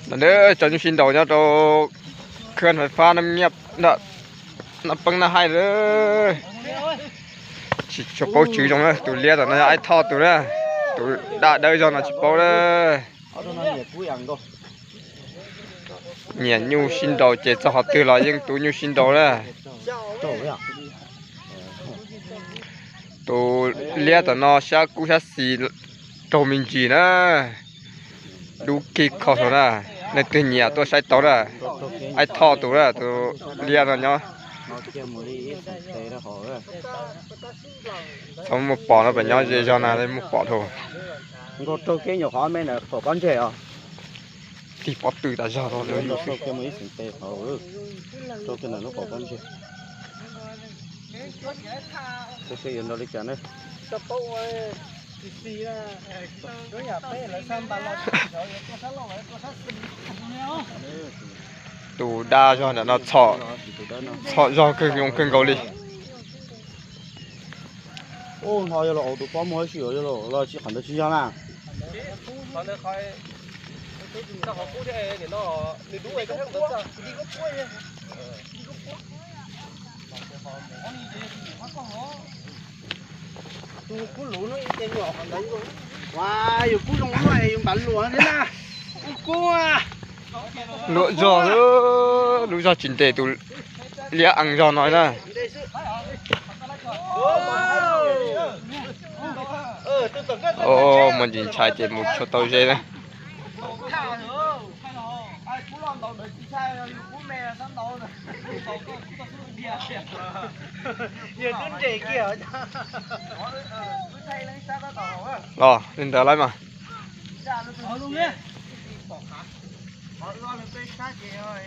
No nawb, cov nyuj sib nraus nyob rau khab fais fab Naj Nyiaj, Naj Peeb Naj Haij lawm. Tsis tshua paub tswv zoo na, tus liab tom no yog Aib Thoj tus na, tus daj dawb zog no tsis paub na. Nyiam nyuj sib nraus ces txog qhov twg los yeej tu nyuj sib nraus na. Tus liab tom no sab kub sab xis raug me ntsis na. Dub kiag kho tau na. Leej twg nyiam tuaj saib tau na. Aib Thoj tus na, tus liab no nyob. Txhob muaj pom no, pem nyob ze zog na muaj pom dhau. Nkaus raug kev nyuam qhuav me ntawm qaum pob ntseg os. Tig pob tw tas zog rau lawv yus xwb. Raug kev mus ib xeem tes hauv, raug kev ntawm lub qaum pob ntseg. Tab sis yuav nrau li cas ne? Tus daj zog ntawm no txhom, txhom zog kawg zoo kawg nkaus li. Ub, nho yog los tus pob muag ib si los tsis qhov ntawd tsis yog na. Ua, yus kub zoo luaj, yus npav luam thiab na. Kub kub. Luam zog, lub zog tsis ntes tus liab ees zog no na. Muaj ntsis ntshai ces mus tshuav tau ze na. Los li ntawd lawm mas.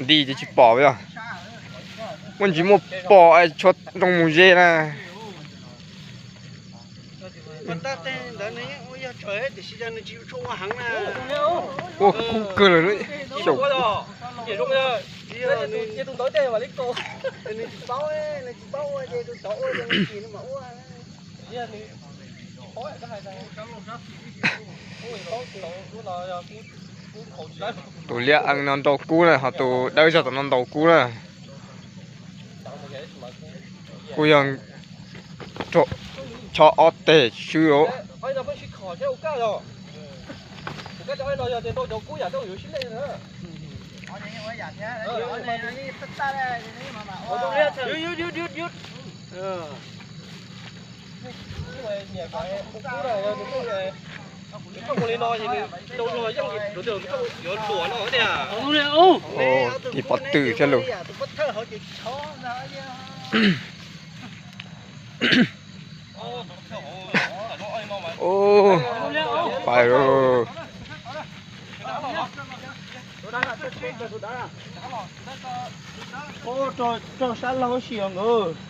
Nti ces tsis pom yog. Muaj ntsis muaj pom es tshuav zoo mus ze na. Ua kub kawg lawm xyaum. Tus liab ees no ntaus kub na, ho tus dawb zog tom no ntaus kub na. Kuj yog tsho ob teg swb os. Tig pob tw thiab lauj. Pais lauj.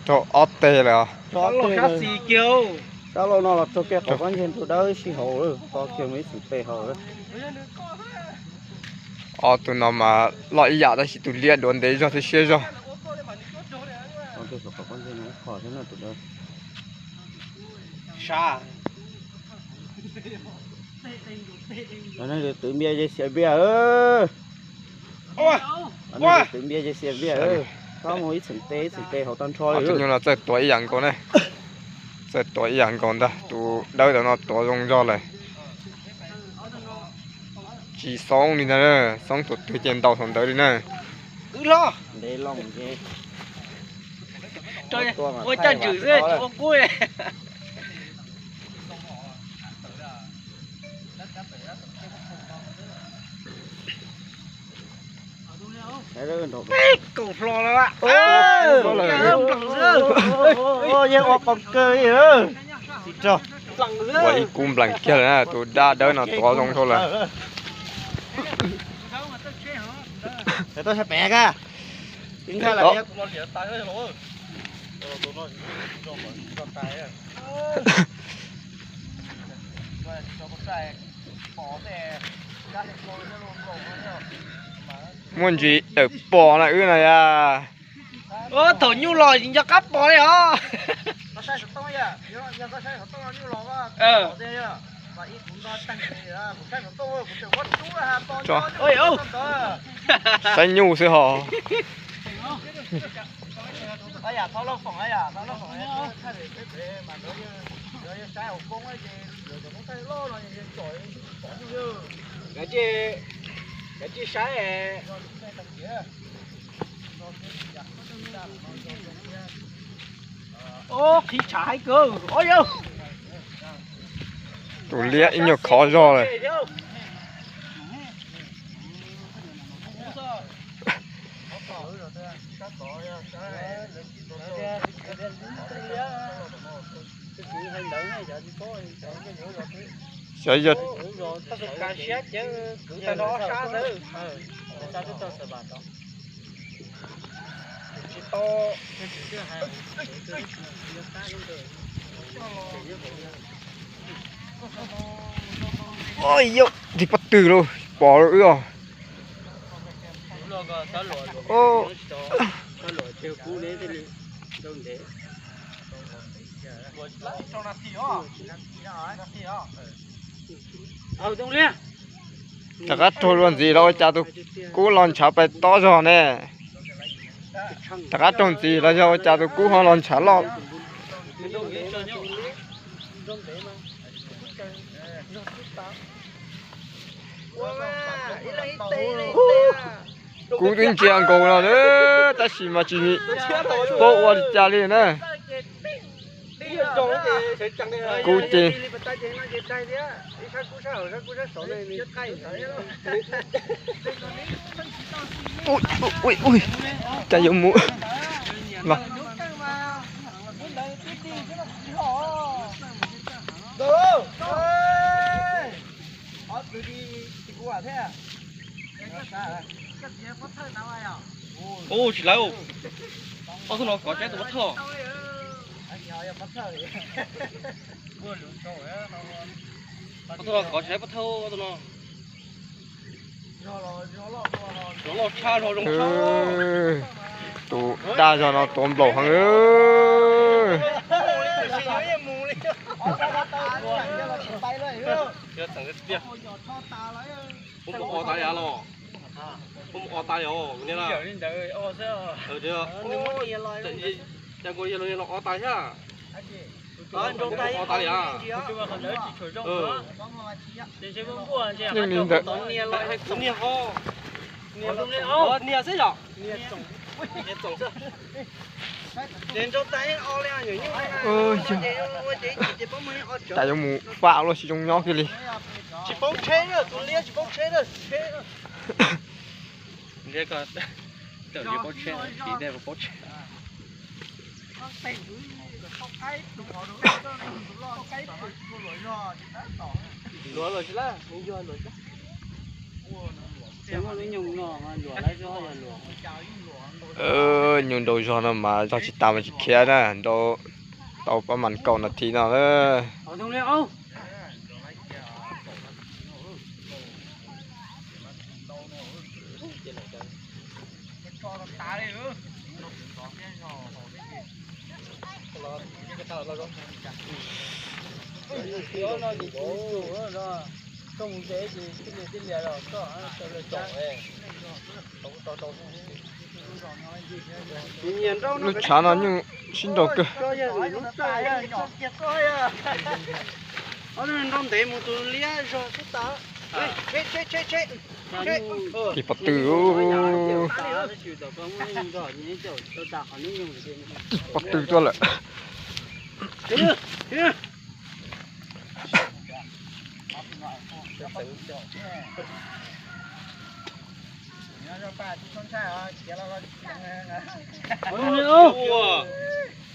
Raug ob teg lawm. Sab laug no los raug kiag qaum pob ntseg ntug dawb si hauv, to kiag mus ib txheem pes hauv. Ob tug no mas loj ib yam tab sis tus liab duav ntev zog thiab siab zog. Twv npias ces xiam npias. Twv npias ces xiam npias. Txhob mus ib txheem pes ib txheem pes hauv tag nrho li. Tus nyuj no txawj tuav ib yam nkaus na. Txawj tuav ib yam nkaus ntag, tus dawb tom no tuav zoo zog lawm. Tsis xoob li ntag, xoob tus twg ces ntaus thaum ntawd li na. Ua caj ntswm xwb tsis ua kub. Kaum hlo lawm. Yeej ua qos kaw li. Ua ib kub nplees kiag lawm na, tus dab dawb no tuav zoo dhau lawm. Muaj ntsis tawm pom na wb na yog. Thaum nyuj los nco qab pom li os. Saib nyuj xwb hos. Qhib tshav haib kawg os yawg. Tus liab ib nyuag khov zog lawm. Xyov yog Oj, yog tig pob tw lauj, pom wb os. Rov qab raug luag ntxiv los ua cas tus kub los ntshav pais tob zog ne. Rov qab raug ntxiv los yog ua cas tus kub ho los ntshav loj. Kub twb ntsia nkaus no, tab sis mas tsis paub ua li cas li na. Kub ces, ui, ui, ui, cas yuav mus los. Ub, tsis lawv, ob tug no kov tseb tus pob thawj. Ob tug no kov tseb pob thawj, ob tug no. Loj tshaj, zoo tshaj. Tus daj zog no tuav nplaum heev. Kuv mus o tas li los? Kuv mus o tas li os, kuv niam na. Cas kuv yog los o tas thiab. O tas li a. Yeej li ntawd. Kuv niam ho. Niam xwb yom. Tas yuav mus fam los sis zoo nyob kiag li. Tsis paub tsheb na, tus liab tsis paub tsheb na. Nyuj nrau zog no mas zog tsis tas mas tsis khiav na, nrau tau pab mas kaum nas this no na. Lub tshav no nyuj sib nraus kawg. Ib pob tw, ib pob tw tuaj lawm.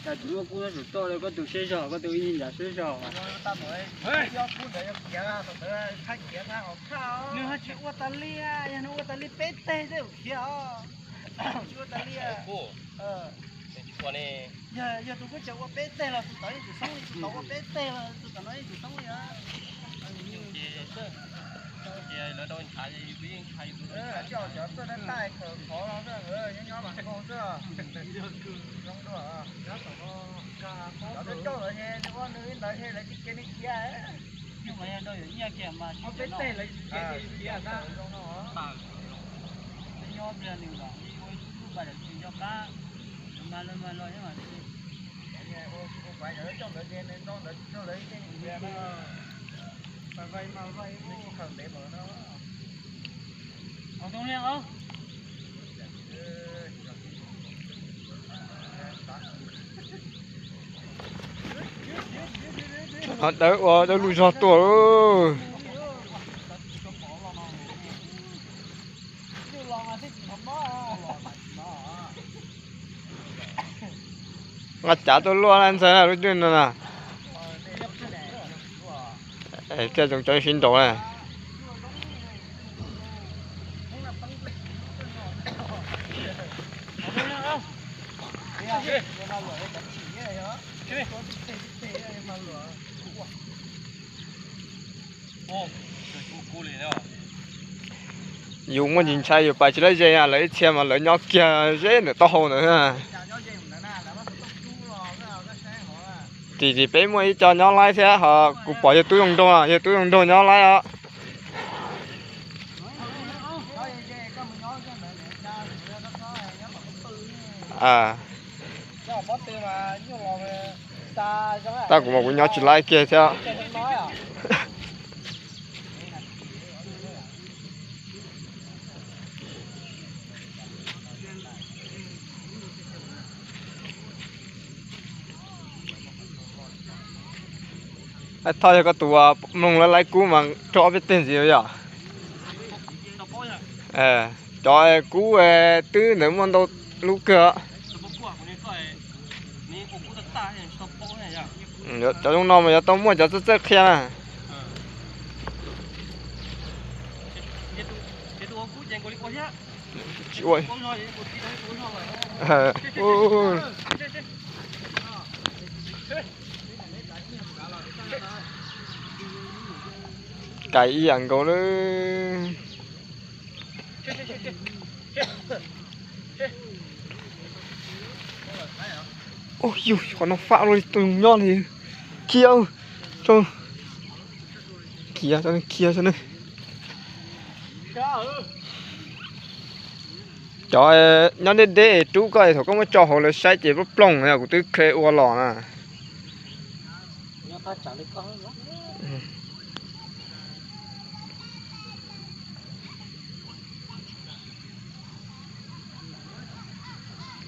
Tus muaj kub tab tus coj li koj tus siab zog, koj tus ib ncav siab zog. Nws ho tsis ua tas li, yog nws ua tas li peb teg tej khiav os. Tsis ua tas li. Yog tus kub tseem ua peb teg los tus tod yeej tsis xoob li, tus tod ua peb teg los tus tod no yeej tsis xoob li. Coj cov tuaj tab tab khawm qhov no xwb, nyob nyob mas nkaug xwb. Zoo dua. Cov tuaj coj lawm, nws ua nws li ntawd, lawv tsis cia nws khiav. Dawb ua dawb lub zog tuaj lauj. Nqa cav tuaj luaj na ntxhais na lub twg no na. Thiaj zoo coob sib nraus na. Yus muaj ntsis ntshai yus pais tsis laib ze, lawv ib txhia mas lawv nyob kiag ze ntawm taub hau ntawd. Tim tim peb muaj ib co nyob laib thiab ho, kuv pom yawg tub zoo nraug, yawg tub zoo nraug nyob laib os. Tab kuv mas kuv nyob tsis laib kiag thiab. Thoj yog koj tus mloog laib laib kub mas raug ob peb teg ntxiv yom. Cov kub twb ntawd muaj ntau lub kawg. Cov zoo no mas yuav tau muaj cov txawj txawj qhia na. Tsis ua. Kais ib yam nkaus lawm. Ua yus qhov no fab luaj li, tus nyob li khiav, khiav, khiav. Cov nyob deb deb rub koj thaum koj muab tso hauv lawv saib ces plooj plooj, kuv twb khe ua los na.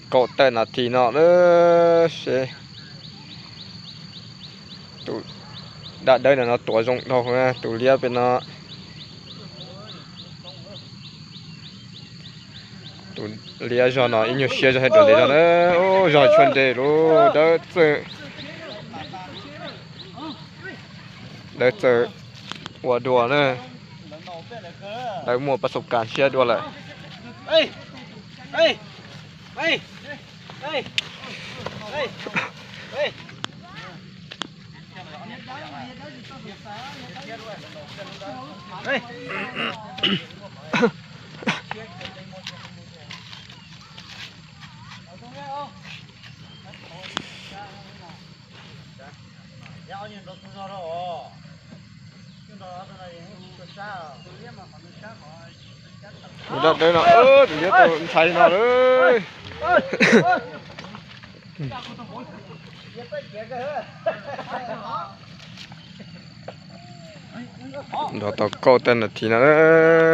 Kaum tawm nas this no lawm seb. Tus dab dawb no tuav zoo dhau, tus liab pem no. Tus liab zog no ib nyuag siab zog thiab, tus liab zog na, zog tshuaj ntseg lub dawb txawj, dawb txawj ua dua na, dawb muaj pas xaus kas siab dua lawm. Tus dab dawb no, tus liab tau ntshai no lawm. Nrov tau kaum tawm nas this no lawm.